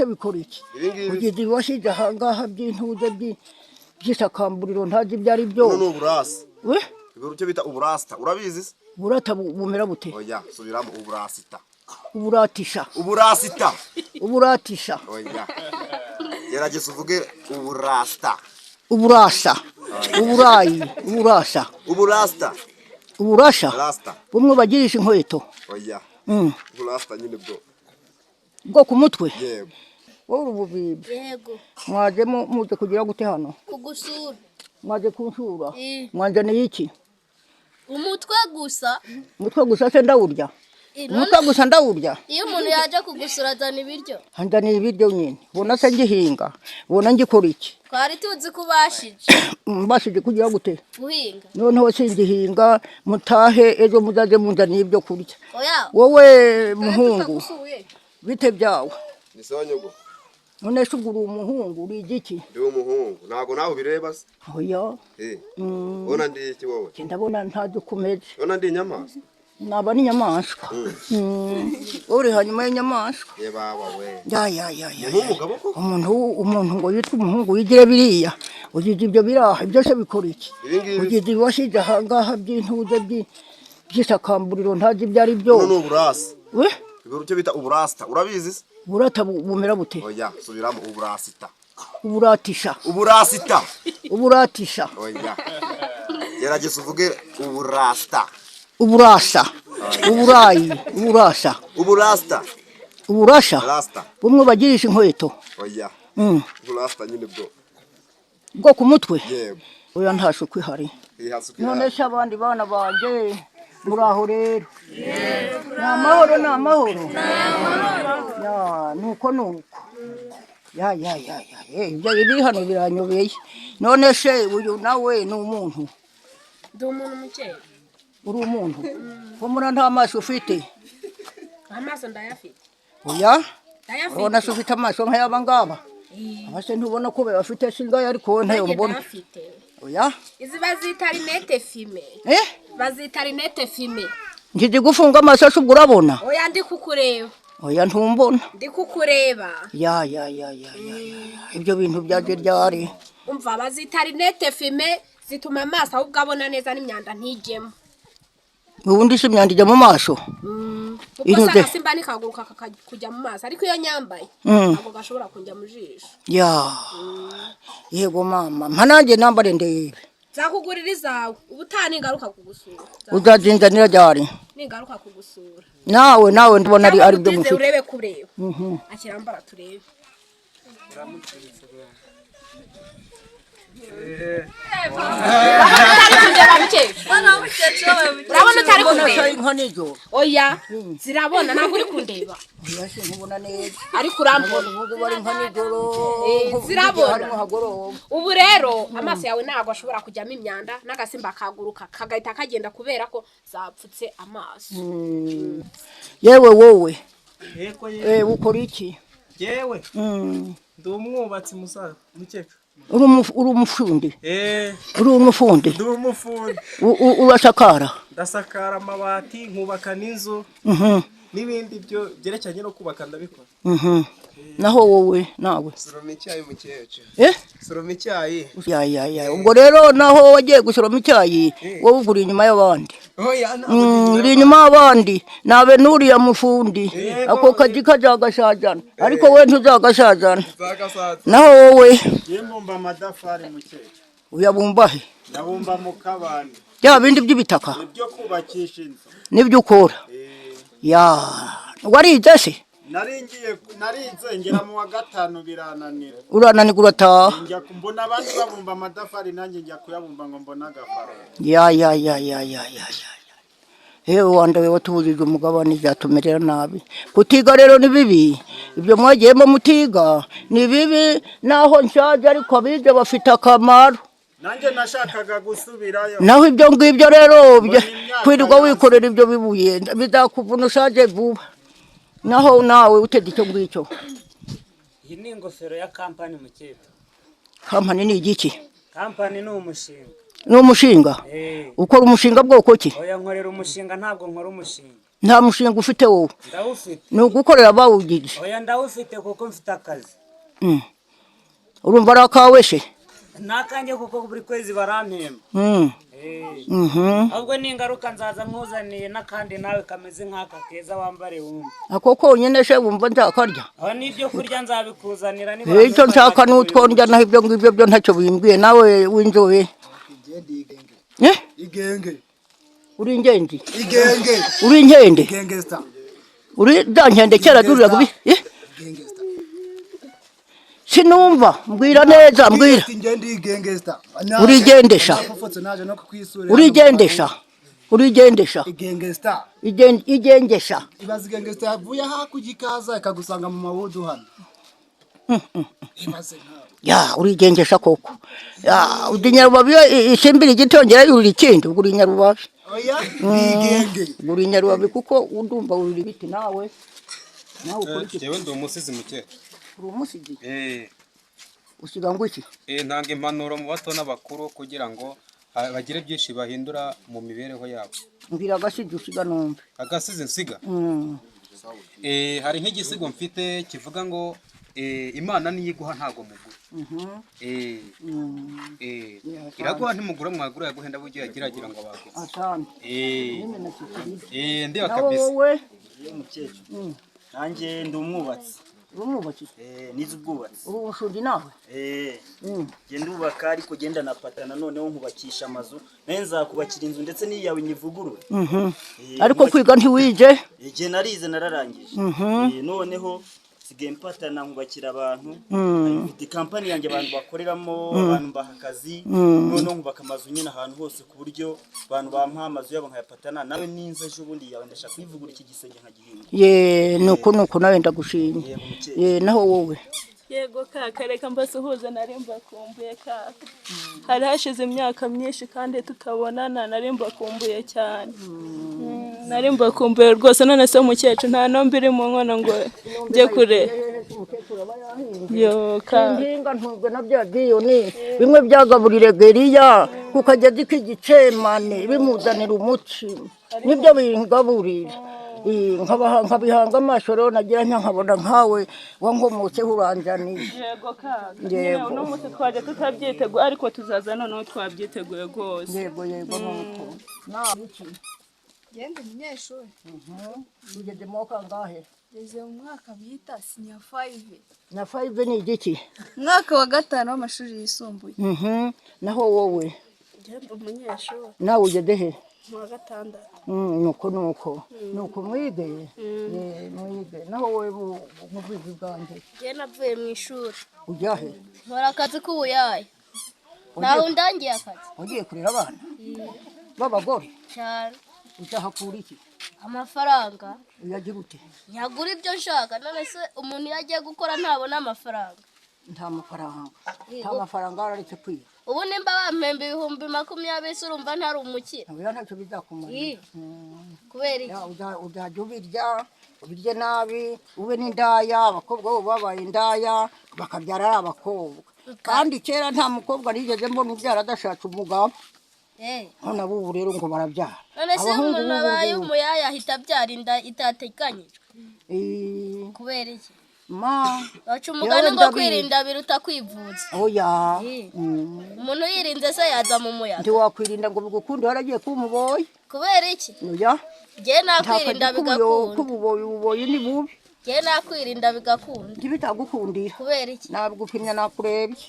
Bikora iki? Ibi ngibi. Kugeza ibibashije ahangaha by'intuze by'isakamburiro, ntazi ibyo ari byo. Buno ni uburasa. We? Icyo bita uburasita, urabizi se? Burata bumera bute? Oya, subiramo: uburasita. Uburatisha? Uburasita. Uburatisha? Oya, gerageza uvuge uburasita. Uburasa, uburayi, uburasa? Uburasita. Uburasha? Rasita. Bumwe bagirisha inkweto? Oya. Uburasita nyine bwo. Bwo ku mutwe? Yego. Wowe uri ububibi? Yego. Mwaje muze kugira gute hano? Kugusura. Mwaje kunsura? Eh. Mwanzaniye iki? Umutwe gusa. Umutwe gusa se ndawurya? Umutwe gusa ndawurya? Iyo umuntu yaje kugusura azana ibiryo. Hanzaniye ibiryo nyine. Ubona se ngihinga? Ubona ngikora iki? Twari tuzi ko ubashije. Mbashije kugira gute? Guhinga. Noneho singihinga, mutahe, ejo muzaze munzaniye ibyo kurya. Oya. Wowe muhungu, bite byawe? Ni sawa, nyoko. None se ubwo uri umuhungu, uri igiki? Ndi umuhungu, ntabwo nawe ubireba se? Oya. Eh, ubona ndi iki wowe? Njye ndabona ntazi uko umeze. Ubona ndi inyamaswa? Naba n'inyamaswa. Uri hanyuma y'inyamaswa. Ye baba we! Ya ya ya ya! Ni nk'umugabo koko. Umuntu ngo yitwe umuhungu yigire biriya, ugize ibyo biraha, ibyo se bikora iki? Ibi ngibi. Kugeza ibibashije ahangaha by'intuze by'isakamburiro, ntazi ibyo ari byo. Buno ni uburasa. We? Icyo bita uburasita, urabizi se? Burata bumera bute? Oya, subiramo: uburasita. Uburatisha? Uburasita. Uburatisha? Oya, gerageza uvuge uburasita. Uburasa, uburayi, uburasa? Uburasita. Uburasha? Rasita. Bumwe bagirisha inkweto? Oya. Uburasita nyine bwo. Bwo ku mutwe? Yego. Oya, nta suku ihari. Ihasuka. None se abandi bana banjye, muraho rero? Ni amahoro, ni amahoro. Ya, nuko nuko, ya ya ya ya. Ibyo biri hano biranyobeye. None se uyu nawe ni umuntu? Ndi umuntu mukeye. Uri umuntu ko mbona nta maso ufite? Amaso ndayafite. Oya. Ndayafite. Urabona se ufite amaso nk'ayaba ngaba? Aba se ntubona ko bayafite? Singaya, ariko wowe ntayo Nanjye mbona. ndayafite. Oya. Izi bazita lunettes fumées. Eh? Bazita lunettes fumées. Ngiye gufunga amaso se, ubwo urabona? Oya, ndi kukureba. Oya, ntumbona. Ndi kukureba. Ya ya ya ya ya ya! Ibyo bintu byaje ryari? Umva, bazita lunettes fumées, zituma amaso ahubwo abona neza n'imyanda ntijyemo. Ubundi se imyanda ijya mu maso? Kuko se Inyuze. agasimba nikaguruka kakajya mu maso, ariko iyo nyambaye ntabwo gashobora kujya mu jisho. Ya, yego mama, mpa nanjye nambare ndebe. Nzakugurira izawe ubutaha ningaruka kugusura. Uzazinzanira ryari? Ningaruka kugusura. Nawe ndabona ari byo Cyangwa mufite. urebe kureba, akirambara turebe. Urabona utari kundeba, mukecuru? Urabona utari kundeba? Inka nijoro. Oya, zirabona. Ntabwo uri kundeba. Oya, sinkubona neza. Ariko urambona. Ubu bari nka nijoro. Zirabona. Harimo hagoroba. Ubu rero amaso yawe ntabwo ashobora kujyamo imyanda, n'agasimba kaguruka kagahita kagenda kubera ko zapfutse amaso. Yewe wowe! Yego ye. Eh, ukora iki? Yewe, ndi umwubatsi, musaza mukecuru. Uri umufundi? Eh. Uri umufundi? Ndi umufundi. Urasakara? Ndasakara amabati, nkubaka n'inzu n'ibindi byo byerekeranye no kubaka ndabikora. Naho wowe nawe? Soroma icyayi, mukecuru. Eh? Soroma icyayi. Ya ya ya! Ubwo rero naho wagiye gusoroma icyayi, wowe ugura inyuma y'abandi. Oya, ntabwo. Uri inyuma y'abandi, nabe n'uriya mufundi. Ako kazi kazagashazana, ariko we ntuzagashazana. Nzagasaza. Naho wowe? Njye mbumba amatafari, mukecuru. Uyabumba he? Ndabumba mu kabande. Bya bindi by'ibitaka? Ibyo kubakisha inzu. Nibyo ukora? Ya, warize se? Nari ngiye, narize ngera mu wa gatanu birananira. Urananirwa urataha. Njya mbona abandi babumba amatafari, nanjye njya kuyabumba ngo mbone agafaranga. Ya ya ya ya ya ya ya! Hewe wanda we, watubujije umugabane, byatumerera nabi. Kutiga rero ni bibi. Ibyo mwagiyemo mutiga ni bibi. Naho nshaje, ariko abize bafite akamaro. Nanjye nashakaga gusubirayo. Naho ibyo ngibyo rero Mbona imyaka kwirirwa yanze. wikorera ibyo bibuye bizakuvuna ushaje vuba. Naho nawe uteze icyo ngicyo? Iyi ni ingofero ya kampani, mukecuru. Kampani ni igiki? Kampani ni umushinga. Ni umushinga? Eh. Ukora umushinga bwoko ki? Oya, nkorera umushinga, ntabwo nkora umushinga. Nta mushinga ufite wowe? Ndawufite. Ni ugukorera abawugize? Oya, ndawufite kuko mfite akazi. Urumva ari akawe se? Ni akanjye kuko buri kwezi barampemba. Eh. Ahubwo ningaruka nzaza nkuzaniye n'akandi nawe kameze nk'aka keza, wambare wumve. Ako konyine se wumva nzakarya? Aho n'ibyo kurya nzabikuzanira niba. Icyo nshaka ni utwo ndya, naho ibyo ngibyo byo ntacyo bimbwiye. Nawe w'inzobe? Eh? Igenge. Uri ingenzi? Igenge. Uri inkende? Igengesta. Uri za nkende kera duriraga ubi, eh? Sinumva, mbwira neza, mbwira. Ngende igengesta. Urigendesha. Nafofotse naje no kukwisura. Urigendesha, urigendesha. Igengesta. Igengesha. Ibaze igengesta yavuye hakurya ikaza ikagusanga mu mawudu hano. Ibaze nkawe. Ya, urigengesha koko. Ya, uri nyarubabi. Isimbira igiti yongera yurira ikindi, ubwo uri nyarubabi. Oya, igenge. Ubwo uri nyarubabi kuko undumva wurira ibiti. Nawe, nawe ukora iki? Jewe ndi umusizi, mukecuru. Uri umusizi? Eh. Usiga ngo iki? Ntanga impanuro mu bato n'abakuru kugira ngo bagire byinshi bahindura mu mibereho yabo. Mbwira agasizi usiga numve. Agasizi nsiga? Hari nk'igisigo mfite kivuga ngo Imana niyo iguha, ntabwo mugura. Iraguha ntimugura, mwagura yaguhenda, buryo yagiragira ngo baguze. Asante. N'imineke ikiri. Ndiba Nawe? kabisa. Wowe? Mukecuru, nanjye ndi umwubatsi. Uri umwubatsi? Eh, nize ubwubatsi. Uri umufundi nawe? Eh. Njye ndubaka ariko genda napatana, noneho nkubakisha amazu. Nawe nzakubakira inzu ndetse n'iyi yawe nyivugurure. Ariko kwiga ntiwize? Igihe narize, nararangije. Noneho nsigaye mpatana nkubakira abantu. Mfite kampani yanjye abantu bakoreramo, abantu mbaha akazi. Noneho nkubaka amazu nyine ahantu hose ku buryo abantu bampa amazu yabo nkayapatana. Nawe ninza ejo bundi yawe ndashaka kuyivugura, iki gisenge nkagihinga. Ye, nuko nuko, nawe ndagushimye. Ye, naho wowe? Yego kaka, reka mbasuhuze, nari mbakumbuye kaka. Hari hashize imyaka myinshi kandi tutabonana, nari mbakumbuye cyane. Nari mbakumbuye rwose. None se mukecuru, nta nombe iri mu nkono ngo njye kure yo kaka? Impinga ntubwo na bya byiyoni bimwe byagaburire geriya ku kagezi k'igicemane bimuzanira umutsima, nibyo bingaburira. Nkabihanga amaso rero, nagira nka nkabona nkawe wankomotseho uranzaniye. Yego kaka. Yego. Nyine uno munsi twaje tutabyiteguye, ariko tuzaza noneho twabyiteguye rwose. Yego yego, nuko nawe iki? Ngende umunyeshuri. Ugeze mu wa kangahe? Ngeze mu mwaka bita senior five. Na five ni igiki? Umwaka wa gatanu w'amashuri yisumbuye. Naho wowe? Ngende umunyeshuri. Nawe ugeze he? Mu wa gatandatu. Nuko nuko nuko, mwige. Mwige. Naho wowe, mu bwizi bwanjye? Njye navuye mu ishuri. Ujya he? Nkora akazi k'ubuyaye, ntawe undangiye akazi. Ugiye kurera abana b'abagore? Cyane. Uzahakura iki? Amafaranga. Uyagira ute? Nyagura ibyo nshaka. None se umuntu iyo agiye gukora ntabona amafaranga? Nta mafaranga, nta mafaranga, wararetse kwiga. Ubu nimba bampemba 20,000 se urumva ntari umukire? Oya, ntacyo bizakumarira. Ii. Kubera iki? Ya, uzajya ubirya, ubirye nabi, ube n'indaya. Abakobwa bo babaye indaya, bakabyara ari abakobwa, kandi kera nta mukobwa nigeze mbona ubyara adashatse umugabo. None abubu rero ngo barabyara. None se iyo Abahungu umuntu b'ubu abaye ngubu. umuyaya ahita abyara inda itateganyijwe? Kubera iki? Ma. Baca umugani Yewe, ngo ndabizi. kwirinda biruta kwivuza. Oya. Umuntu yirinze se yaza mu muyaga? Ntiwakwirinda ngo bigukunde waragiye kuba umuboyi. Kubera iki? Oya. Njye nakwirinda bigakunda. Kububoyi, ububoyi ni bubi. Njye nakwirinda bigakunda. Ntibitagukundira. Kubera iki? Nabigupimya, nakurebye,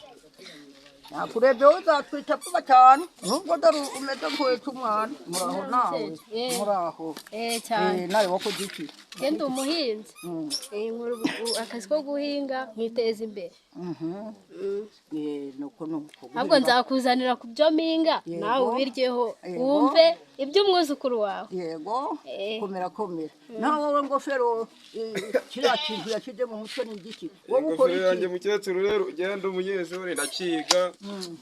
nakurebye, wowe uzatwita vuba cyane, nubwo dore umeze nk'uhetse umwana. Muraho nawe? Muraho. Eh, cyane. Nawe wakoze iki? Njye ndi umuhinzi. Nkora akazi ko guhinga nkiteza imbere. Nuko nuko. Ahubwo nzakuzanira ku byo mpinga nawe ubiryeho. Yego. Wumve iby'umwuzukuru wawe. Yego, komera komera. Nawe wowe ngofero, kiriya kintu yashyize mu mutwe ni igiki? Wowe ukora Ingofero yanjye iki? mukecuru, rero ugenda umunyeshuri, ndaciga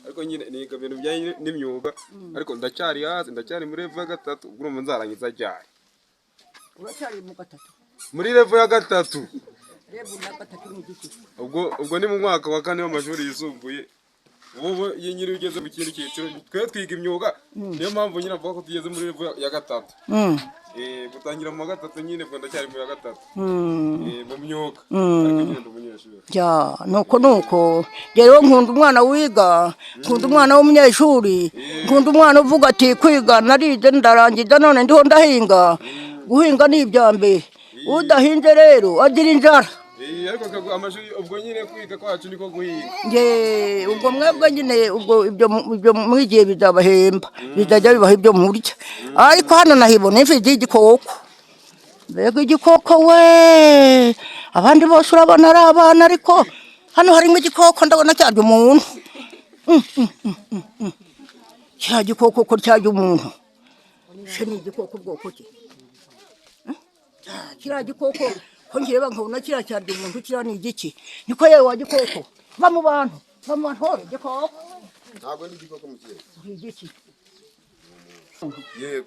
ariko nyine niga ibintu bijyanye n'imyuga, ariko ndacyari hasi, ndacyari muri level ya gatatu. Ubwo urumva nzarangiza ryari? Uracyari mu gatatu? Muri level ya gatatu. Level ya gatatu ni igiki? Ubwo ni mu mwaka wa kane w'amashuri yisumbuye. Ubu iyo nyiri ugeze mu kindi cyiciro, twe twiga imyuga, niyo mpamvu nyine avuga ko tugeze muri level ya gatatu. Gutangira mu wa gatatu nyine, ubwo ndacyari mu wa gatatu. Mu myuga. Ariko nyine ndi umunyeshuri. Ya, nuko nuko rero nkunda umwana wiga, nkunda umwana w'umunyeshuri, nkunda umwana uvuga ati kwiga narize ndarangiza, none ndiho ndahinga. Guhinga ni ibya mbere, udahinze rero agira inzara. Ariko amashuri ubwo nyine kwiga kwacu niko guhinga. Nge ubwo mwebwe nyine ubwo ibyo mwigiye bizabahemba, bizajya bibaha ibyo murya. Ariko hano nahibona imfizi y'igikoko, mbega igikoko we! Abandi bose urabona ari abana, ariko hano harimo igikoko, ndabona cyarya umuntu. Cya gikoko ko cyarya umuntu se ni igikoko bwoko ki? Kiriya gikoko ko nkireba nkabona kiriya cyarya umuntu, kiriya ni igiki? Niko yewe wa gikoko, va mu bantu, va mu bantu, hore igikoko. Ntabwo ndi igikoko mu kirere. Uri igiki? Yego.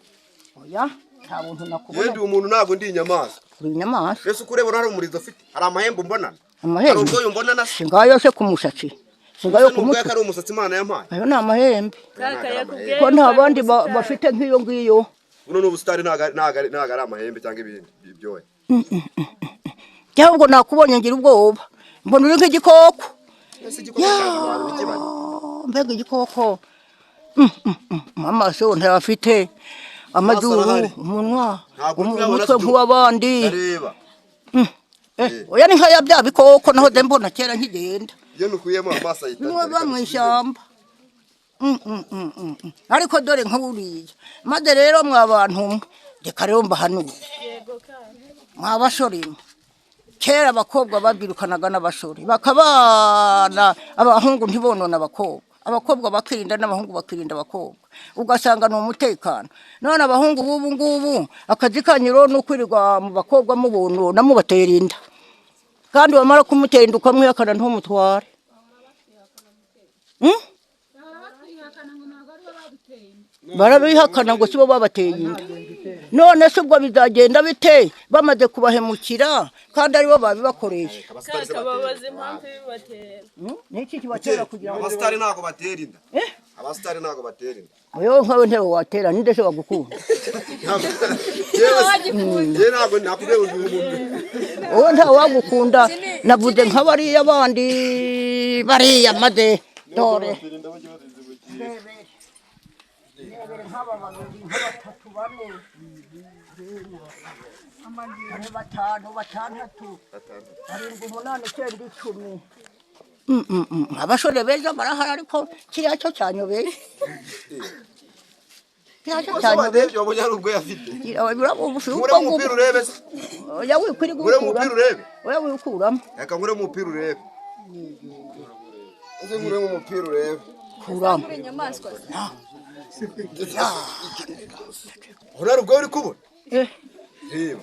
Oya, nta buntu nakubona. Yewe, ndi umuntu, ntabwo ndi inyamaswa. Uri inyamaswa. Ese uko ureba hari umurizo ufite, hari amahembe mbona? Amahembe? Hari ubwoya mbona na se? Singayo se ku mushatsi, singayo ku Ubwoya mutwe? ko ari umusatsi Imana yampaye. Ayo ni amahembe. Kaka yakubwiye Ko nta yuko ari bandi ubusitani. bafite nk'iyo ngiyo. Buno ni ubusitani, ntabwo ari amahembe cyangwa ibindi ibyoya. Cyangwa ubwo nakubonye ngira ubwoba, mbona uri nk'igikoko. Ese igikoko cyaza abantu ntikibare? Mbega igikoko! Amaso ntayafite, amazuru, arahari. umunwa, Ntabwo uri kuyabona umutwe se? nk'uw'abandi. Areba. Oya, ni nkaya bya bikoko nahoze mbona kera nkigenda. Iyo nukuyemo amaso ahita Bimwe biba mu ishyamba. Ariko dore nk'uriya, maze rero mwa bantu mwe, reka rero mbahanure. Yego kaka. Mwa basore mwe, kera abakobwa babyirukanaga n'abasore bakabana, abahungu ntibonone abakobwa, abakobwa bakirinda n'abahungu bakirinda abakobwa, ugasanga ni umutekano. None abahungu b'ubu ngubu akazi kanyu rero ni ukwirirwa mu bakobwa mubonona, mubatera inda, kandi wamara kumutera inda ukamwihakana ntumutware. Barabihakana ngo sibo babateye inda. None se ubwo bizagenda bite bamaze kubahemukira kandi aribo babibakoreye? Kaka babaza impamvu ibibatera. Niki kibatera kugira ngo Abasitari ntabwo batera inda. Abasitari ntabwo batera inda. Wewe nkawe ntebe watera, ninde se wagukunda? Yewe, ntabwo nakubwiye ngo ndi umuntu. Wowe nta wagukunda, navuze nka bariya bandi bariya, maze dore batatu, bane, bane, batanu, batandatu, barindwi, umunani, icyenda, 10. Abasore beza barahari, ariko kiriya cyo cyanyobeye, kiriya cyo Bose cyanyobeye. barebye wabonye hari ubwoya afite. Nkure Nkure umupira urebe se. Oya, wikwiri. Nkure umupira urebe. Oya, wikuramo. Reka nkure umupira urebe. Ese nkure umupira urebe. Kuramo. Inyamaswa. Urari ubwoya uri kubona? Eh. Reba.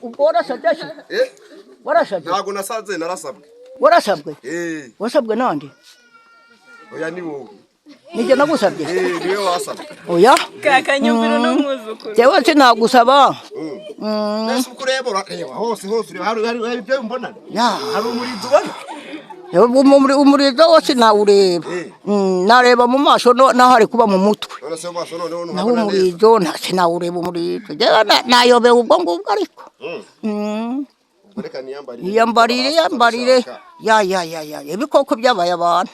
Ubwo warasabye se? Eh? Warasabye? Ntabwo nasanze, narasabwe. Warasabwe? Eh. Wasabwe nande? Oya, ni wowe. Nijye nagusabye? Eh, niwe wasabwe. Oya. Kaka nyumvira uno mwuzukuru. Jewe sinagusaba. Ese uko ureba, urareba hose hose, ureba hari ibyo mbona? Ya. Hari umurizo ubona? Umurizo wose nawureba. Nareba mu maso naho ari kuba mu mutwe. None se mu maso noneho Naho ntuhabona neza? umurizo sinawureba umurizo. Jewe nayobewe ubwo ngubwo ariko. Ubwo reka niyambarire. Iyambarire, iyambarire. Ya ya ya ya, ibikoko byabaye abantu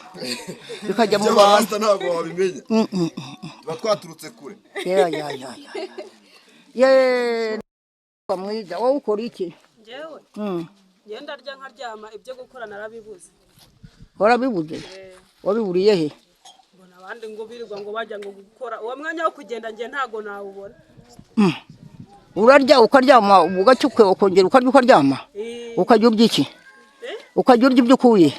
bikajya mu bantu. Iby'abarasta ntabwo wabimenya. Tuba twaturutse kure. Ya ya ya ya. Ye mwiza, wowe ukora iki? Njyewe ngenda ndarya nkaryama, ibyo gukora narabibuze. Warabibuze? Wabiburiye he? Mbona abandi ngo birirwa ngo bajya ngo gukora, uwo mwanya wo kugenda njye ntago nawubona. Urarya ukaryama, ugacya ukongera ukarya ukaryama, ukajya urya iki? Ukajya urya ibyo ukuye?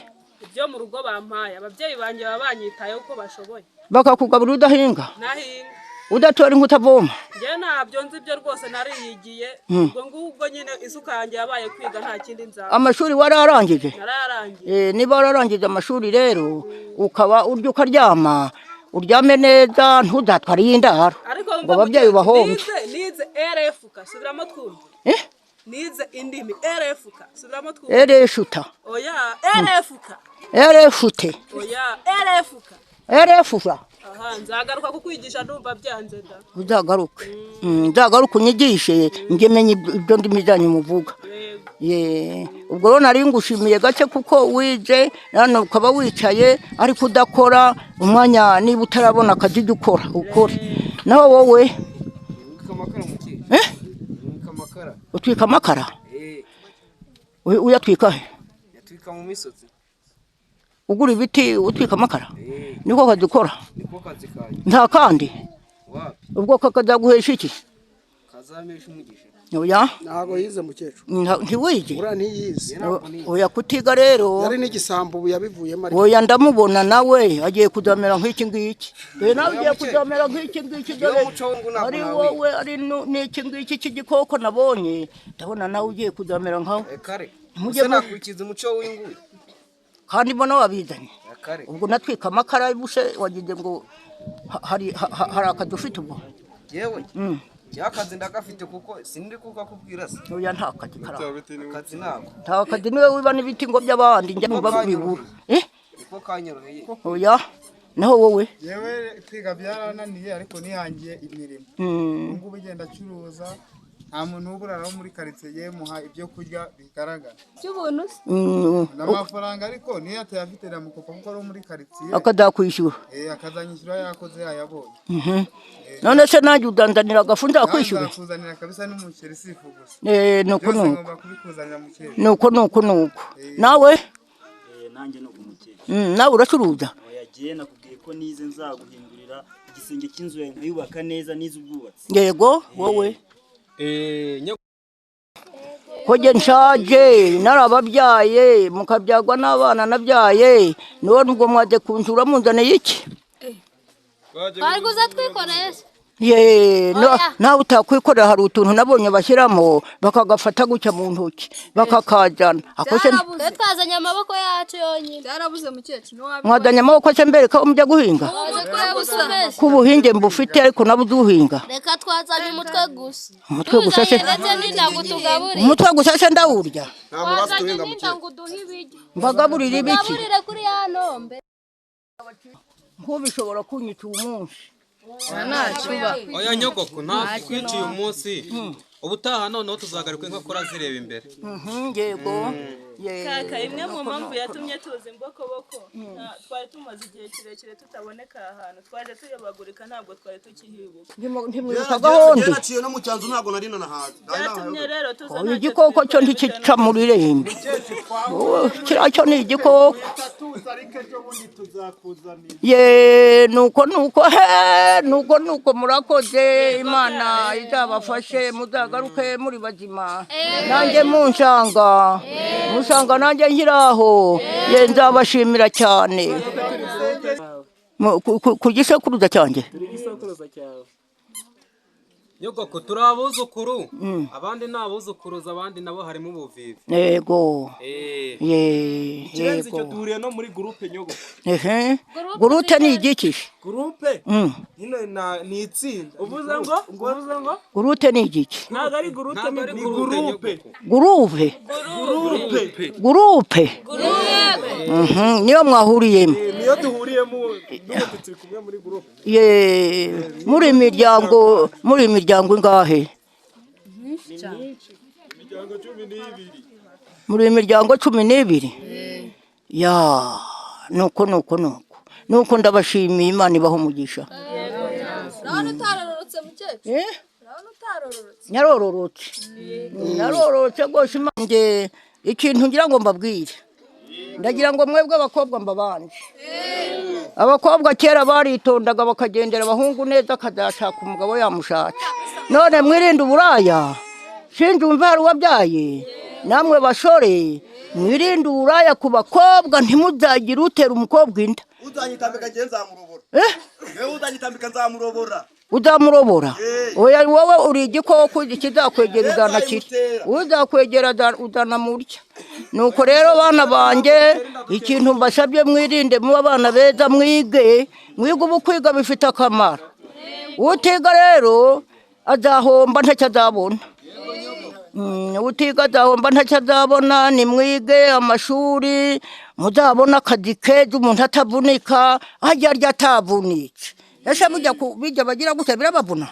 Ibyo mu rugo bampaye, ababyeyi banjye baba banyitayeho uko bashoboye. Bakakugaburira udahinga? Nahinga. Udatora inkwi, utavoma? Njye ntabyo nzi ibyo rwose, nariyigiye. Ubwo ngubwo nyine isuka yanjye yabaye kwiga, nta kindi nzaba. Amashuri wararangije? Narayarangiye. Niba wararangije amashuri rero ukaba urya ukaryama, uryame neza, ntuzatware iy'indaro Ariko ngo ababyeyi ubahombye. Nize RFK, subiramo twumve. Eh? Nize indimi RFK. Subiramo twumve. Ereshuta. Oya, RFK. Erefute. Oya, RFK. Erefusa. Aha, nzagaruka kukwigisha ndumva byanze da. Uzagaruke. Nzagaruke unyigishe njye menye ibyo ndimi zanyu muvuga. Ye, ubwo rero nari ngushimiye gake kuko wize hano ukaba wicaye ariko udakora umwanya, niba utarabona akazi jya ukora ukore. Naho wowe? Eh? Amakara. Utwika amakara? Uyatwika he? Yatwika mu misozi. Ugura ibiti utwika amakara? Niko kazi ukora? Niko kazi kanjye. Nta kandi? Wapi. Ubwo kakazaguhesha iki? Kazamesha umugisha. Oya. Ntabwo yize mukecuru. Ntiwige? Uriya ntiyize. Oya, kutiga rero. Yari n'igisambo, ubu yabivuyemo ariko. Oya, ndamubona nawe agiye kuzamera nk'iki ngiki. Dore nawe ugiye kuzamera nk'iki ngiki, dore ari wowe ari n'iki ngiki cy'igikoko nabonye, ndabona nawe ugiye kuzamera nkawe. Kare. Mujye Mujye nakurikiza umuco w'inguyu. Kandi mbona wabizanye. Kare. Ubwo natwika amakara buse wagize ngo hari hari akazi ufite ubwo? Yewe. Cyakazi ndagafite kuko sindi kukakubwira se. Oya, nta kazi karaho. Akazi nako. Nta kazi, niwe wiba n'ibiti ngo by'abandi njya numva bibura. Eh? Niko kanyoroheye. Oya, naho wowe? Yewe, kwiga byarananiye ariko nihangiye imirimo. Ubu ngubu igenda acuruza, nta muntu uburara wo muri karitsiye yemuha ibyo kurya bigaragara. By'ubuntu se? N'amafaranga ariko niyo atayafite ndamukopa kuko ari uwo muri karitsiye. Akazakwishyura. Eh, akazanyishyura yakoze yayabonye. None se nanjye udanzanira agafu nzakwishyura? Nzakuzanira kabisa n'umuceri si ifu gusa. Eh, nuko Byose nuko. ngomba kubikuzanira mukecuru. Nuko nuko nuko. Nawe? Nanjye ni umukecuru. Nawe uracuruza? Oya, giye nakubwiye ko nize nzaguhindurira igisenge cy'inzu yawe nkayubaka neza, nize ubwubatsi. Yego, wowe? Ko jye nshaje narababyaye mukabyagwa n'abana nabyaye, none ubwo mwaje kunzura munzaniye iki? Twari kuza twikoreye se? Ye, Oya. nawe utakwikorera, hari utuntu nabonye bashyiramo bakagafata gutya mu ntoki bakakajana. Ako se Twe twazanye amaboko yacu yonyine. Byarabuze mukecuru ntiwabibona. Mwazanye amaboko se mbereka aho mujya guhinga? Waje kureba utumeze. Ko ubuhinge mbufite ariko nawe uzuhinga. Reka twazanye umutwe gusa. Umutwe gusa se? Tuzanye ndetse n'inda ngo utugaburire. Umutwe gusa se ndawurya? Twazanye n'inda ngo uduhe ibiryo. Mbagaburire ibiki? Tugaburire kuri ya nombe. Nk'ubishobora kunyica uyu munsi. Oya nyogoko, ntabwo kwiciye umunsi. Ubutaha noneho tuzagaruka inkokora zireba imbere. Yego. Kaka, imwe mu mpamvu yatumye tuza imbokoboko, twari tumaze igihe kirekire tutaboneka aha hantu, twaje tuyobagurika, ntabwo twari tukihibuka. Ntimwibuka gahunda? Naciye no mu cyanzu ntabwo nari nanahaze. Byatumye rero tuza. Oya, igikoko cyo ntikica mu rirembo. Wowe, kiriya cyo ni igikoko. Ariko ejo bundi tuzakuzanira. Ye, nuko nuko he, nuko nuko, murakoze, Imana izabafashe muzagaruke muri bazima, nanjye munsanga musanga nanjye nkiraho, ye, nzabashimira cyane. Ku gisekuruza cyanjye. Turi igisekuruza cyawe. Nyogoko, turi abuzukuru, abandi ni abuzukuruza, abandi nabo harimo ubuvivi. Yego. Ye. Ikirenze icyo, Yego. duhuriye no muri groupe nyogoko. Ehe, gurute ni igiki? Groupe nyine ni itsinda. Uvuze ngo? Uvuze ngo? Gurute ni igiki? Ntabwo ari gurute, ni groupe. Gurupe. Groupe. Gurupe. Niyo mwahuriyemo? Niyo duhuriyemo n'ubundi, turi kumwe muri groupe. Ye, muri imiryango ingahe? Imiryango 12. Muri imiryango 12 ya. Nuko nuko nuko nuko, ndabashimiye, Imana ibaho umugisha. Urabona utarororotse mukecuru? Eh? Urabona utarororotse? Nyarororotse, narororotse rwose. Imana nge ikintu ngira ngo mbabwire, ndagira ngo mwebwe abakobwa mbabanje. Abakobwa kera baritondaga bakagendera abahungu neza, akazashaka umugabo yamushatse. None mwirinde uburaya, sinzi umva hari uwabyaye. Namwe basore mwirinde uburaya ku bakobwa, ntimuzagire utera umukobwa inda. Uzanyitambika ngiye nzamurobora. Eh? Yewe, uzanyitambika nzamurobora. Uzamurobora? Oya, wowe uri igikoko, kizakwegera uzanakira, uzakwegera uzanamurya. Nuko rero bana banjye, ikintu mbasabye, mwirinde, mube abana beza, mwige, mwige. Ubu kwiga bifite akamaro, utiga rero azahomba, ntacyo azabona. Utiga azahomba ntacyo azabona. Nimwige amashuri muzabona akazi keza, umuntu atavunika, ajya arya atavunitse. Ese bijya bijya bagira gutya birabavuna?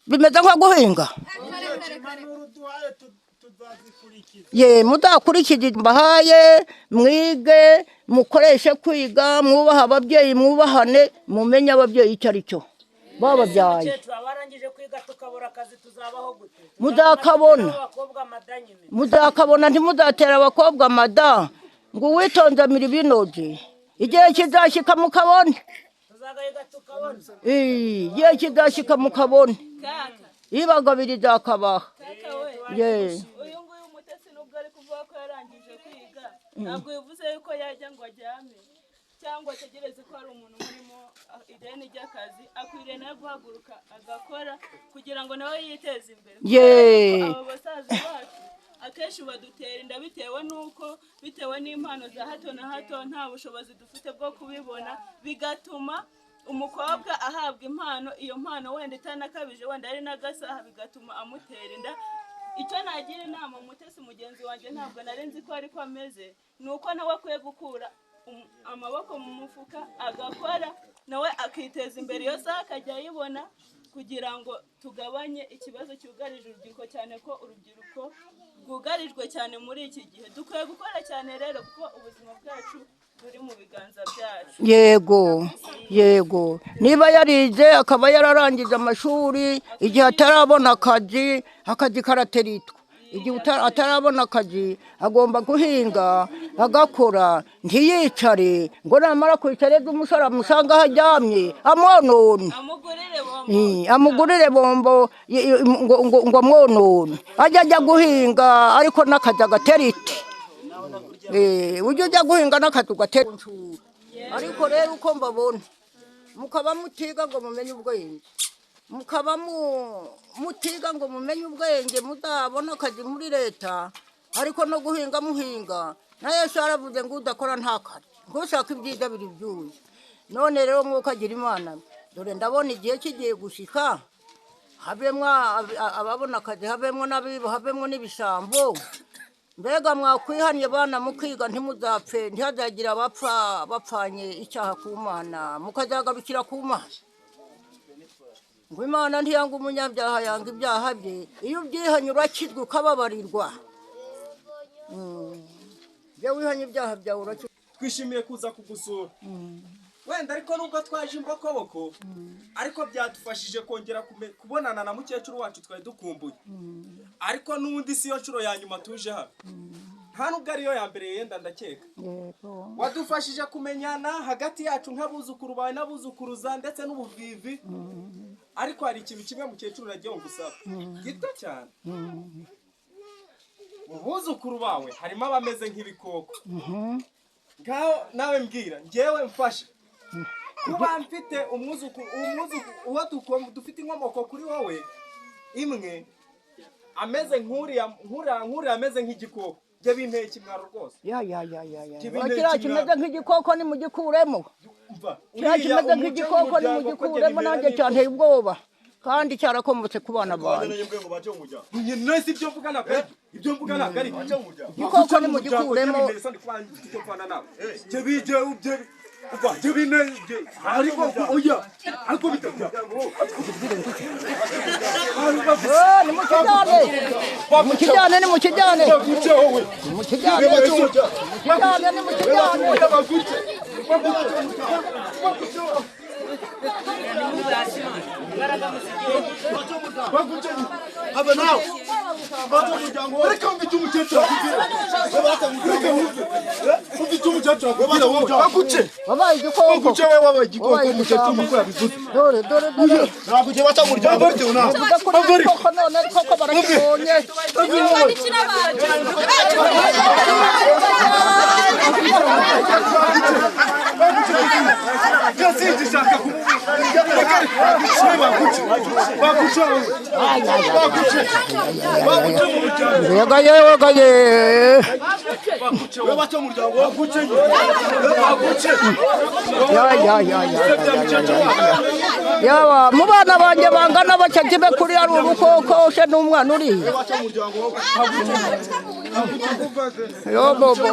Bimeze nko guhinga. Ye, muzakurikize mbahaye, mwige, mukoreshe kwiga, mwubahe ababyeyi, mwubahane, mumenye ababyeyi icyo ari cyo bababyaye. Mukecuru, abarangije kwiga tukabura akazi tuzabaho gute? Muzakabona. Abakobwa amada nyine. Muzakabona, ntimuzatera abakobwa amada. Ngo uwitonze amira ibinoze. Igihe kizashyika mukabone. Tuzagahiga tukabona. Igihe kizashyika mukabone. Kaka. Ibagabira izakabaha. Kaka we. Ye. Uyu nguyu Umutesi, nubwo ari kuvuga ko yarangije kwiga, ntabwo bivuze yuko yajya ngo aryame cyangwa ategereze ko hari umuntu urimo ideni ry'akazi. Akwiriye nawe guhaguruka agakora kugira ngo nawe yiteze imbere. Ye. Abo basaza bacu akenshi badutera inda bitewe n'uko, bitewe n'impano za hato na hato, nta bushobozi dufite bwo kubibona, bigatuma umukobwa ahabwa impano, iyo mpano wenda itanakabije, wenda ari n'agasaha, bigatuma amutera inda. Icyo nagira inama Umutesi mugenzi wanjye, ntabwo nari nzi ko ariko ameze, ni uko nawe akwiye gukura amaboko mu mufuka agakora, nawe akiteza imbere, iyo saha akajya ayibona, kugira ngo tugabanye ikibazo cyugarije urubyiruko, cyane ko urubyiruko rwugarijwe cyane muri iki gihe. Dukwiye gukora cyane rero, kuko ubuzima bwacu buri mu biganza byacu. Yego, niba yarize akaba yararangije amashuri, igihe atarabona akazi, akazi karateritwa. Igihe atarabona akazi agomba guhinga, agakora, ntiyicare ngo namara kwicara ejo umusore amusanga aho aryamye amwonone. Amugurire bombo. Amugurire bombo, ngo amwonone. Ajya guhinga, ariko n'akazi agaterite. Ujye ujya guhinga n'akazi ugaterite. Ariko rero uko mbabona, mukaba mutiga ngo mumenye ubwenge, mukaba mutiga ngo mumenye ubwenge, muzabona akazi muri leta, ariko no guhinga muhinga. Na Yesu yaravuze ngo udakora ntakarye, ngo ushaka ibyiza biri byuye. None rero mwuka agira Imana, dore ndabona igihe kigiye gushika, habemwo ababona akazi, habemwo n'abiba, habemwo n'ibisambo. Mbega mwakwihannye bana mukiga, ntimuzapfe, ntihazagira abapfa bapfanye icyaha ku Mana, mukazagarukira ku Mana. Ngo Imana ntiyanga umunyabyaha, yanga ibyaha bye. Iyo ubyihanye urakizwa, ukababarirwa. Iyo wihanye ibyaha byawe urakizwa. Twishimiye kuza kugusura wenda, ariko nubwo twaje imbokoboko, ariko byadufashije kongera kubonana na mukecuru wacu twari dukumbuye. Ariko n'ubundi si yo nshuro ya nyuma tuje hano, nta nubwo ariyo ya mbere yenda ndakeka. Wadufashije kumenyana hagati yacu nk'abuzukuru bawe n'abuzukuruza ndetse n'ubuvivi. Ariko hari ikintu kimwe mukecuru nagiye ngusaba gito cyane. Mu buzukuru bawe harimo abameze nk'ibikoko. Ngaho nawe mbwira, njyewe mfashe kuba mfite umwuzukuru uwo dufite inkomoko kuri wowe imwe, ameze nk'uriya nk'uriya ameze nk'igikoko, njye binteye ikimwaro rwose. Ya ya ya ya ya. Kibinteye Kiriya ikimwaro. kimeze nk'igikoko nimugikuremo. Umva, Kiriya uriya kimeze umuco nk'igikoko w'umuryango ko njye nimugikuremo, bibera nanjye n'ibyo. cyanteye ubwoba kandi cyarakomotse ku bana banjye. None ibyo mvuga ntabwo ari ibyo mvuga, ntabwo ari Igikoko nimugikuremo. Ariko oya, ariko bitajya. Nimukijyane, nimukijyane, nimukijyane, nimukijyane, nimukijyane, nimukijyane. Habe nawe reka wumve icyo umukecuru akubwira, reka wumve, wumve icyo umukecuru akubwira wowe. Baguce. Wabaye igikoko. Baguce wowe, wabaye igikoko. Wabaye Umukecuru igisambo. uko yabivuze. Dore, dore, dore. Ntabwo ugiye baca mu muryango bitewe nawe. Uvuga ko uri igikoko, none koko barakibonye. Byose gishaka kumubona. Yega yewe gaye. Ya ya ya ya ya ya. Yawa mu bana banjye bangana batya kibe kuri ari urukoko se n'umwana uriya. Yo bo bo.